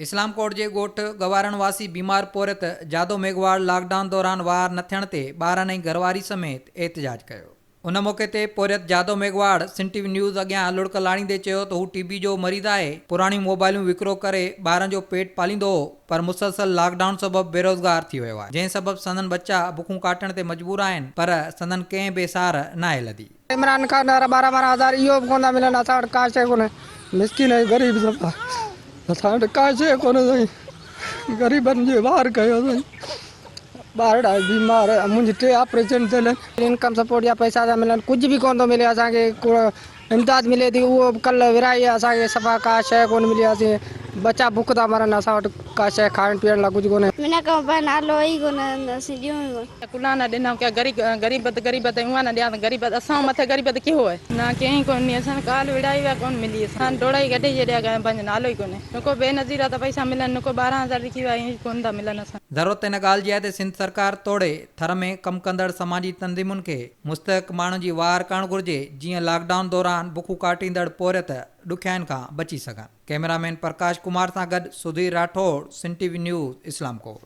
اسلام ڪوٽ جي ڳوٺ گوارڻ واسي بيمار پورهيت جادو ميگهواڙ لاڪ ڊائون دوران واهر نه ٿيڻ تي ٻارن ۽ گهرواري سميت احتجاج ڪيو. ان موقعي تي پورهيت Jado Meghwar Sindh T V news اڳيان لڙڪ لاڙيندي چيو ته هو ٽي بي جو مريض آهي، پراڻيون موبائلون وڪرو ڪري ٻارن جو پيٽ پاليندو هو پر مسلسل لاڪ ڊائون سبب بيروزگار ٿي ويو آهي جنهن سبب سندن ٻچا بکون ڪاٽڻ تي مجبور آهن پر سندن ڪنهن به سار ناهي لڌي. عمران خان وارا ٻارهن ٻارهن هزار اهو به ڪونه ٿا ملن اسان وٽ ڪا شيء ڪونهي مسڪين آهيون غريب صفا اسان وٽ ڪا شيء ڪونهي سائين غريبن جي واهر ڪيو سائين ٻارڙا بيمار منهنجي ٽي آپريشن ٿيل آهن. انڪم سپورٽ جا پئسا ٿا ملن ڪجهه به ڪونه ٿو ملي اسان کي امداد ملي ٿي اهو به ڪلهه ورهائي اسان کي صفا ڪا شيء ڪونه ملي اسين ٻچا بک ٿا مرن اسان وٽ ڪا شيء کائڻ پيئڻ لاء ڪجهه ڪونهي. منا ڪم پا نالو ئي ڪونه اسين ڏيون ئي ڪونه. ڪلها نه ڏنائون ڪيا غريبت غريبت اها نه ڏيان ته غريبت اسان مٿي غريبت ڪيهو آهي. نه ڪنهن ڪونه ڏني اسان ڪالهه وڙهائي ويا ڪونه ملي اسان ڊوڙائي ڪڍي ڇڏيا ڪنهن پنهنجو نالو ئي ڪونهي نڪو بينظير آ ته پئسا ملن نڪو 12 هزار لکي ويا ائين ڪونه ٿا ملن اسان. ضرورت ان ڳالهه جي آهي ته سنڌ سرڪار توڙي ٿر ۾ ڪم ڪندڙ سماجي تنظيمن کي مستحق ماڻهن جي واهر ڪرڻ گهرجي جيئن لاڪ ڊائون دوران بکون ڪاٽيندڙ پورهيت ڏکيائين کان بچي سگهن. ڪئميرا مين پرڪاش ڪمار سان گڏ Sudhir Rathore, Sindh T V news, Islamkot.